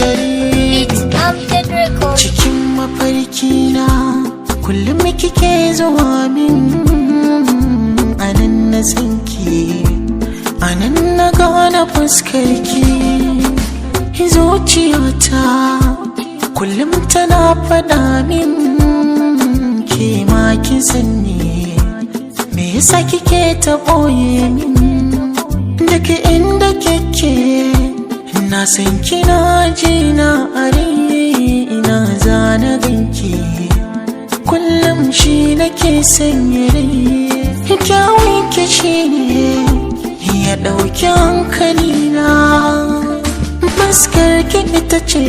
Sharif. It's Amjad Records. Cikin mafarki na kullum kike zuwa min, anan na sanki, anan na gane fuskarki. Zuciyata kullum tana faɗa min ke ma kin sanni, me yasa kike ta ɓoye min? Duk inda kike na san kina jina a ina zana ganki, kullum shi nake sanya rai. Kyawun ki shi ne ya ɗauki hankalina, fuskar ki ita ce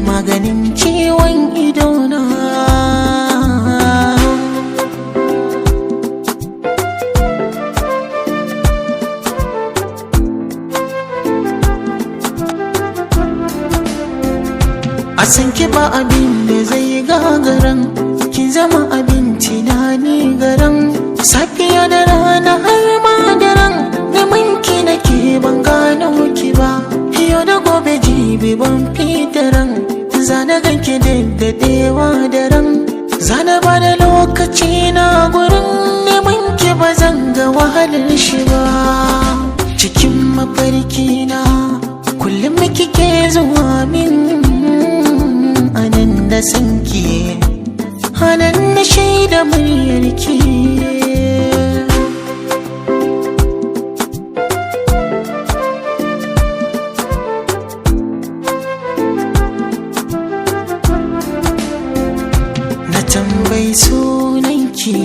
maganin ciwon idona. A san ki ba abin da zai gagaran, kin zama abin tunani garan, safiya da rana har ma daren, neman ki nake ban gano ki ba. Yau da gobe jibi ban fitaran, zana ganki daɗewa daren, zana ba da lokaci na gurin neman ki, ba zan ga wahalar shi ba. Cikin mafarki na kullum kike zuwa min, anan da sanki, anan na shaida muryarki. Na tambayi sunanki,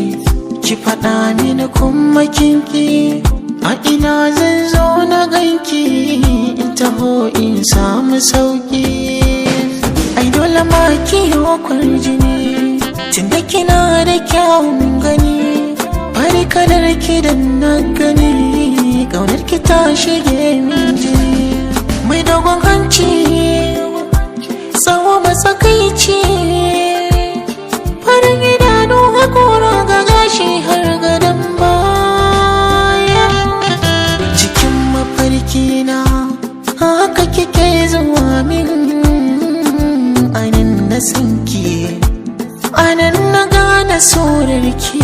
ki faɗa mini kuma kinki, a ina zan zo na ganki in taho in samu sauki. Ai dole ma ki yi jini tunda kina da kyawun gani, fari kalar ki da na gani, ƙaunar ki ta shige min jini. Mai dogon hanci, tsawo matsakaici, farin idanu, hakora ga gashi har gadon baya. Cikin mafarki na haka kike zuwa min, anan na sanki, anan na gane surarki.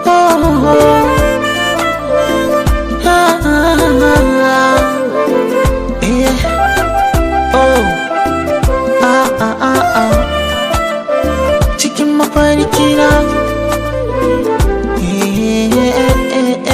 Oh, ah, ah, ah. Eh, oh, ah, ah, ah, ah. Cikin mafarki na.